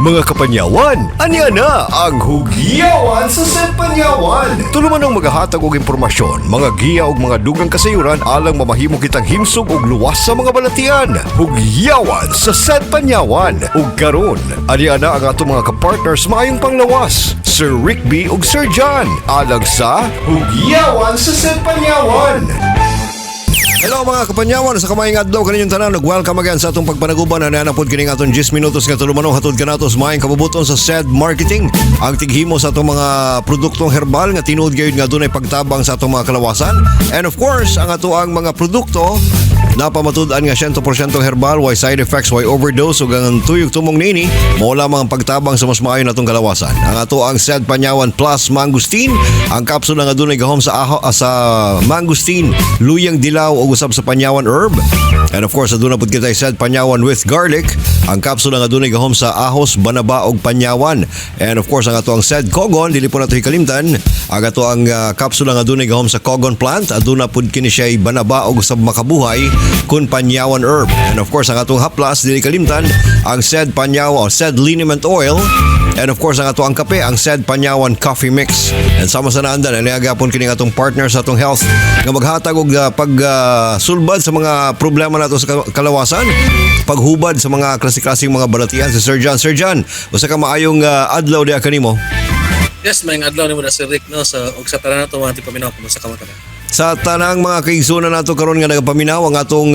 Mga kapanyawan, ania na ang Hugyawan sa Panyawan. Tulumanong magahatag og impormasyon, mga giya ug mga dugang kasayuran alang mamahimo kitang himsog ug luwas sa mga balatian. Hugyawan sa Panyawan. Ug karon, ania na ang atong mga kapartners maayong panglawas, Sir Rick B ug Sir John, alang sa Hugyawan sa Panyawan. Hello, mga kapanyawan, sa maayong adlaw kaninyong tanan ug welcome again sa atong pagpanaguban na nanapod kining atong 10 minutos nga tulumanong hatod kanato sa maayong kabubuton sa SED Marketing, ang tighimo sa atong mga produktong herbal nga tinuod gayud nga dunay pagtabang sa atong mga kalawasan. And of course, ang ato ang mga produkto napamatud-an nga 100% herbal, way side effects, way overdose, ug ang tuyog tumong nini mao lamang ang pagtabang sa mas maayo natong kalawasan. Ang ato ang SED Panyawan Plus Mangosteen, ang kapsula nga dunay gahom sa aho, sa mangosteen, luyang dilaw ug usab sa Panyawan herb. And of course, aduna pud kita SED Panyawan with garlic, ang kapsula nga dunay gahom sa ahos, banaba ug panyawan. And of course, ang ato ang SED Kogon, dili po nato hikalimtan, ang ato ang kapsula nga dunay gahom sa Kogon plant, aduna pud kini siya banaba ug usab makabuhay kun panyawan herb. And of course, ang atong haplas, dili kalimtan, ang SED Panyawan o SED Liniment Oil. And of course, ang ato ang kape, ang SED Panyawan Coffee Mix. And sama sa naandan, ani gihapon kining atong partner sa atong health nga maghatag og pag sulbad sa mga problema nato sa kalawasan, paghubad sa mga klase-klaseng mga balatian, si Sir John. Sir John, usa ka maayong adlaw diha kanimo. Yes, maayong adlaw nimo na, Sir Rick, no, sa ug sa tanan nato mga tigpaminaw, kumusta ka tanan? Sa tanang mga kaigsunan nato karon nga nagapaminaw, ang atong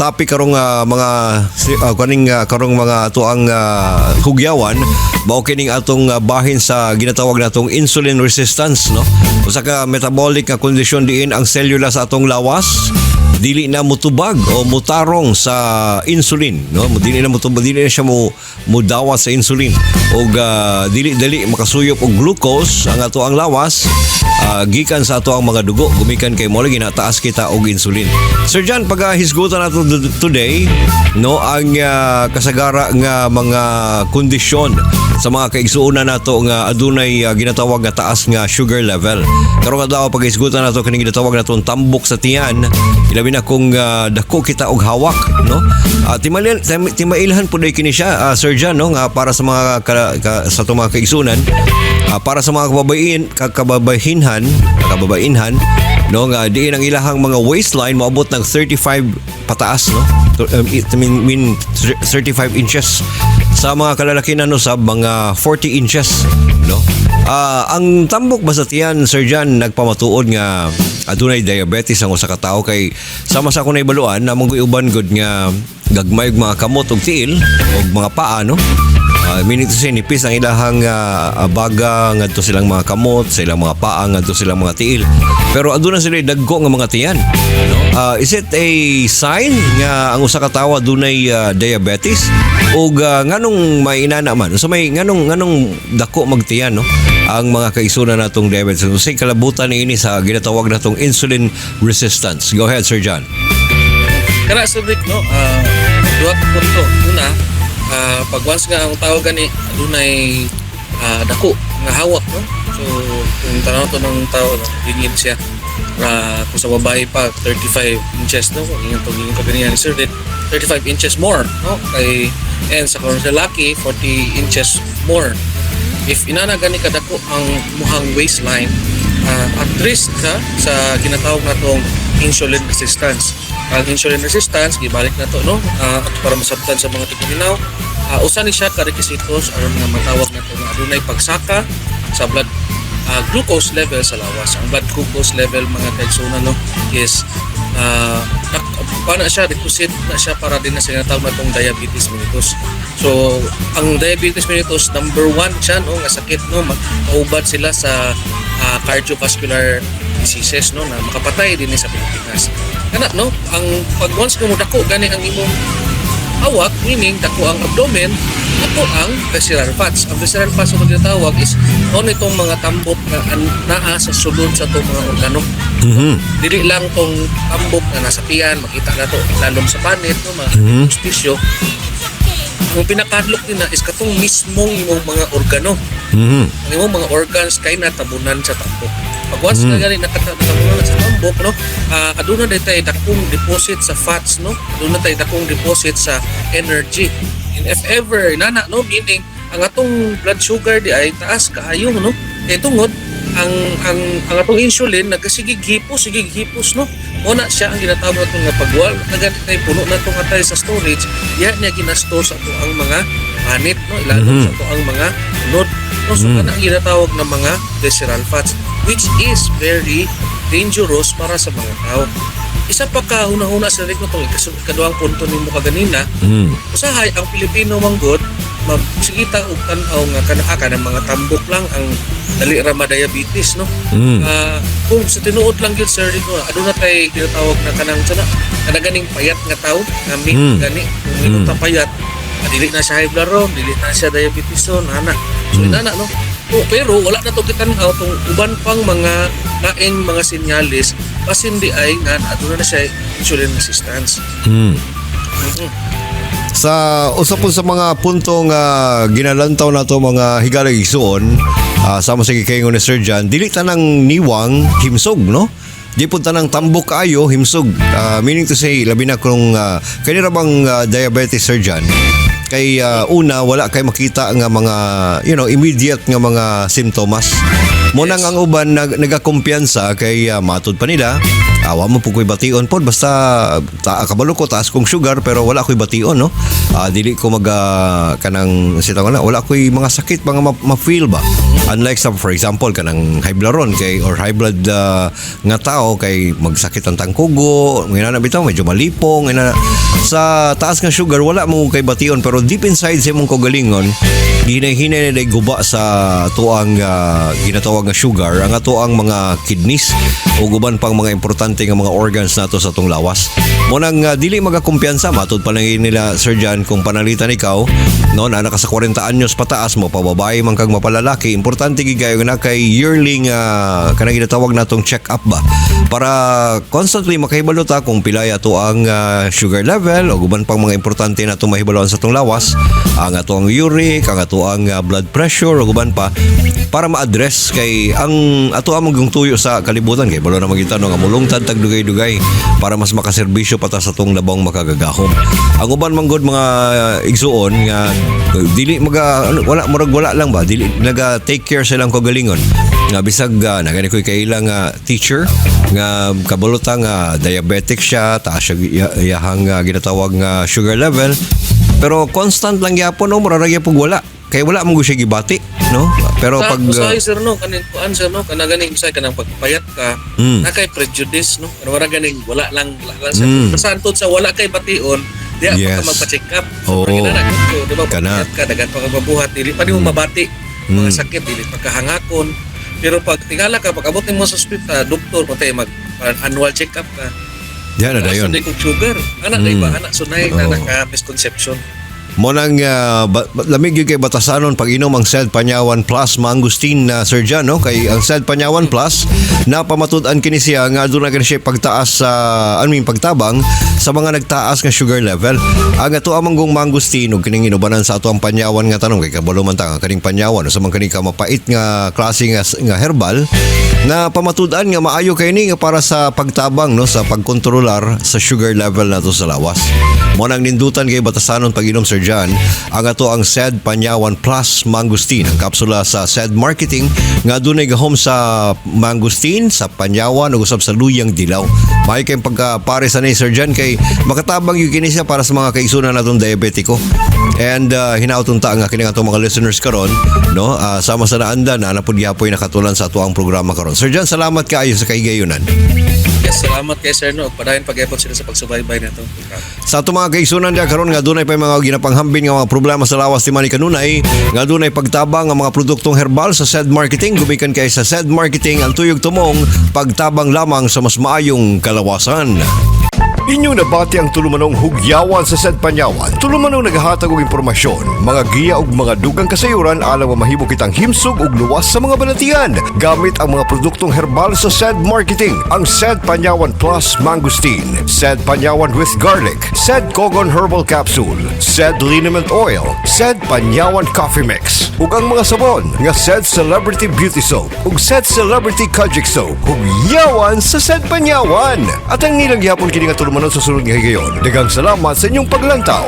topic karong mga kaning karong mga ato ang hugyawan mao kining atong bahin sa ginatawag natong insulin resistance, no? Usa ka metabolic nga kondisyon diin ang selula sa atong lawas dili na mutubag o mutarong sa insulin, no? Dili na mutubag, dili na siya mo mudawat sa insulin og dili dali makasuyop og glucose ang ato ang lawas gikan sa ato ang mga dugo gumikan kay mo lagi nataas kita og insulin. Sir John, pag hisgutan nato today, no, ang kasagara nga mga kondisyon sa mga kaigsuonan nato nga adunay ginatawag nga taas nga sugar level. Karong adlaw, paghisgutan nato kining ginatawag natong tambok sa tiyan, ilabi na kung dako kita og hawak, no? Timailhan pud kini siya, Sir John, no, nga para sa mga sa atong mga kaigsuonan, para sa mga kababainhan, no, nga diin ang ilahang mga waistline moabot ng 35 pataas, no? I mean 35 inches. Sa mga kalalakihan, no, sa mga 40 inches, no? Ang tambok ba sa tiyan, Sir John, nagpamatuod nga adunay diabetes ang usa ka tawo? Kay sama sa akong naibaluan namong uban gud nga gagmay og mga kamot og tiil og mga paa, no? Meaning to say, nipis ang ilahang baga ngadto silang mga kamot, sa ilang mga paa, ngadto silang mga tiil. Pero aduna sila dagko nga mga tiyan. No? Is it a sign nga ang usa ka tawo adunay diabetes? Ug nganong may inana man? So may nganong dako magtiyan, no, ang mga kaigsunan natong diabetes? So, say kalabutan niini sa ginatawag natong insulin resistance. Go ahead, Sir John. Kana, Sir Rick, no, duha ka punto. Una, pag once nga ang tao gani adunay dako nga hawak, no. So kung tanaw to ng tao, no, lingid siya. Kung sa babae pa 35 inches, no, kung ingon to ingon ka ni Sir Rick, 35 inches more, no, kay and sa kung sa lalaki, 40 inches more. If inana gani kadako ang imuhang waistline, at risk ka sa ginatawag natong insulin resistance. Ang insulin resistance, gibalik na to, no, para masabtan sa mga tigpaminaw, usa ni siya ka requisitos aron nga matawag nato nga adunay pagsaka sa blood glucose level sa lawas. Ang blood glucose level, mga kaigsunan, no, is paano siya, requisite na siya para din na sa ginatawag natong diabetes mellitus. So, ang diabetes mellitus, number one siya, no, nga sakit, no, maubad sila sa cardiovascular diseases, no, na makapatay din sa Pilipinas. Kana, no, ang pag once nga mo dako gani ang imong hawak, meaning dako ang abdomen, dako ang visceral fats. Ang visceral fats na tinatawag is ano itong mga tambok na naa sa sulod sa itong mga organo. Dili lang tong tambok na nasa tiyan, makita na to lalom sa panit, no, mga tissue. Ang pinakadlok din na is katong mismong imong mga organo. Ang imong mga organs kay natabunan sa tambok. Pag once na gani nakatabunan na sa tambok, no, aduna day tay dakong deposit sa fats, no? Aduna tay dakong deposit sa energy. And if ever nana, no, meaning Ang atong blood sugar di ay taas kaayo, no? Kay tungod ang atong insulin nagasigig hipos, sigig hipos, no? Mo na siya ang ginatawag nato nga pagwal na ganit ay puno na tong atay sa storage, diya niya ginastore sa ato ang mga panit, no, ilalom sa ato ang mga unod, no? So kana ang ginatawag na mga visceral fats, which is very dangerous para sa mga tao. Isa pa ka hunahuna sa Rico, tong ikaduhang punto nimo kaganina, usahay ang Pilipino manggod magsigita og tan-aw nga kana kanang mga tambok lang ang dali ra ma-diabetes, no? Ah, kung sa tinuod lang gyud, Sir Rico, aduna tay tinatawag na kanang sana kana ganing payat nga tao nga may gani kung mm. Ta payat, dili na siya high blood ron, dili na siya diabetes ron ana. So inana, no? Oh, pero wala na to gitan-aw tong uban pang mga laing mga senyales basin di ay nga aduna na siya insulin resistance. Sa usa po sa mga punto nga ginalantaw nato, mga higala igsuon, sama sa gikaingon ni Sir John, dili tanang niwang himsog, no? Di po tanang tambok ayo himsog. Meaning to say, labi na kung kanira bang diabetes, Sir John, kay una, wala kay makita nga mga immediate nga mga simptomas mo nang ang uban nagakumpiyansa kay matud pa nila, awa mo po ko'y bation pod, basta ta, kabalo ko taas kong sugar pero wala ko'y bation, no? Dili ko mag kanang sitaw na wala ko'y mga sakit, mga ma-feel ba, unlike sa, for example, kanang high blood ron kay or high blood nga tao kay magsakit ang tangkugo, ngina na bitaw medyo malipong ngina. Sa taas nga sugar, wala mo kay bation pero deep inside sa imong kaugalingon hinay-hinay na guba sa tuang ginatawag nga sugar ang atoang mga kidneys o uban pang mga importante nga mga organs nato sa atong lawas. Mo nang dili magakumpiyansa, matud pa lang nila Sir John, kung panalitan ikaw, no, na naka sa 40 anyos pataas mo, pababae man kag mapalalaki, importante gid kayo na kay yearly nga kanang ginatawag natong check up ba para constantly makahibalo ta kung pilay ato ang sugar level o uban pang mga importante na atong mahibaluan sa atong lawas, ang ato ang uric, ang ato ang blood pressure o uban pa para ma-address kay ang ato ang mga tuyo sa kalibutan kay balo na magita, no, nga mulungtad tag dugay-dugay para mas makaserbisyo pa ta sa atong labong makagagahom. Ang uban man gud, mga igsuon, nga dili maga ano, wala, murag wala lang ba, dili naga take care silang kagalingon nga bisag na gani ko'y kailang nga teacher nga kabalo ta nga diabetic siya, taas siya iyahang ginatawag nga sugar level, pero constant lang gyapon, no, mura ra gyapon wala kay wala mo siya gibati, no? Pero Sa pag usahay, sir, no, kaning kuan, sir, no, kana ganing usahay kanang pagpayat ka, na kay prejudice, no, kana wala ganing wala lang sir. Basta antod sa wala kay bation, diya pa ka magpa-check up. So na ko, di ba? Kana. Pagpayat ka, daghan pa ka mabuhat, dili pa nimo mabati mga sakit, dili pa ka hangakon. Pero pag tingala ka, pag abot nimo sa ospital, doktor mo tayo mag parang annual check up ka. Diyan na dayon. Taas na sugar. Ana na iba, ana so na na ka misconception. Mo nang lamig gyud kay batasanon pag inom ang Sed Panyawan Plus Mangosteen na, Sir John, no? Kay ang Sed Panyawan Plus napamatud-an kini siya nga aduna kini siya pagtaas sa ano yung pagtabang sa mga nagtaas nga sugar level. Ang ato amanggong mangosteen ug kining inubanan sa ato ang panyawan nga tanom kay kabalo man ta nga kaning panyawan sa man kani ka mapait nga klase nga herbal na pamatud-an nga maayo kay ni nga para sa pagtabang, no, sa pagkontrolar sa sugar level nato sa lawas. Mo nang nindutan kay batasanon pag-inom, Sir John, ang ato ang Sed Panyawan Plus Mangosteen, ang kapsula sa Sed Marketing nga dunay gahom sa mangosteen, sa panyawan ug usab sa luyang dilaw. Maayo kay pagkapare sa ni Sir John kay makatabang gyud kini siya para sa mga kaigsunan natong diabetiko. And hinautong ta nga kini atong mga listeners karon, no, sama sa naanda na napud gyapoy nakatulan sa ato ang programa karon. Sir John, salamat kaayo sa kahigayunan. Yes, salamat kay sir, no. Padayon pag-effort sila sa pagsubaybay nato. Sa atong mga kaigsunan diya karon nga dunay pa mga ginapanghambin nga mga problema sa lawas ti man kanunay nga dunay pagtabang ang mga produktong herbal sa Sed Marketing, gumikan kay sa Sed Marketing, ang tuyog tumong pagtabang lamang sa mas maayong kalawasan. Inyong nabati ang tulumanong Hugyawan sa Sed Panyawan. Tulumanong naghahatag og impormasyon, mga giya ug mga dugang kasayuran alang mamahimo kitang himsog ug luwas sa mga balatian gamit ang mga produktong herbal sa Sed Marketing. Ang Sed Panyawan Plus Mangosteen, Sed Panyawan with Garlic, Sed Kogon Herbal Capsule, Sed Liniment Oil, Sed Panyawan Coffee Mix, ug ang mga sabon nga Sed Celebrity Beauty Soap ug Sed Celebrity Kojic Soap. Hugyawan sa Sed Panyawan. At ang nilang gihapon kini nga tulumanon sa sunod nga higayon. Daghang salamat sa inyong paglantaw.